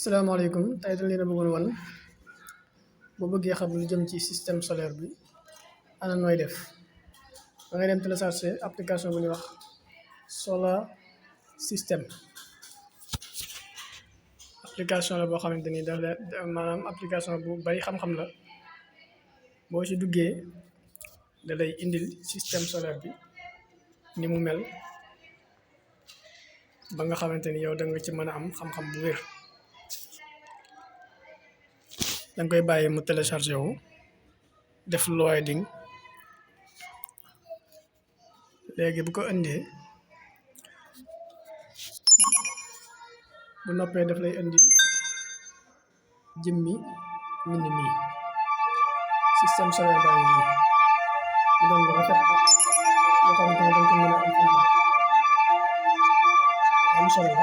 salaamaaleykum tey dañ leen a bëggoon wan boo bëggee xam lu jëm ci système solaire bi ana nooy def da ngay dem télécharger application bu ñuy wax solar system. Application la boo xamante ni daf la maanaam application bu bari xam-xam la. boo ci duggee da lay indil système solaire bi ni mu mel ba nga xamante ni yow da nga ci mën a am xam-xam bu wér. danga koy bàyyi mu téléchargé wu def loading léegi bu ko indee bu noppee daf lay indi jëmmi mbind mi système solaire baa ngi nii mu doon lu rafet loo xamante ne dañ ko mën a am xam-xam am solo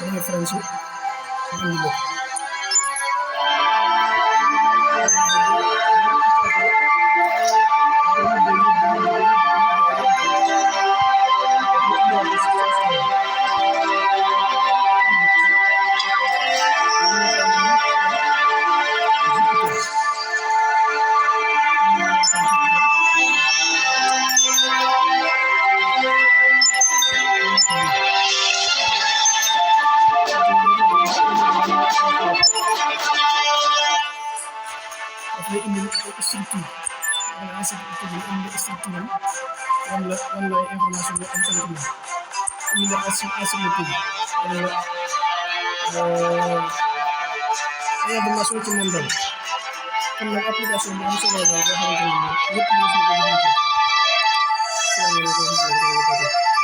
la référence indi la dafay indi structure wala structure indi structure wala information bu am solo indi la asymmétrie information ci moom daal kon nag application bi am solo daal boo xamante ne lépp lu fi ko